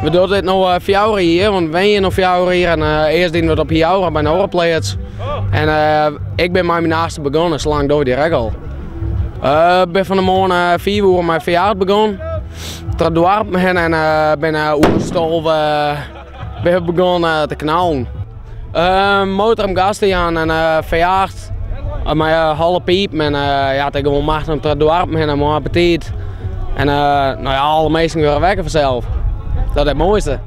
We dogge dit no 4 jier, want we wenje no 4 jier en earst dienen we it op Hiaura by in oare pleats. En ik bin mei myn achtste begûn en sa lang dogge we dit ek al. Ik bin fan 'e moarn 5 oere mei V8 begûn, troch it doarp hinne en bin oer 12 bin begûn te knallen. Motor om gas te jaan en V8 mei holle pipen en ja, it is gewoan machtich om troch it doarp hinne mei appetyt. En no ja, alle minsken wurde wekker fansels. Dat is it moaiste.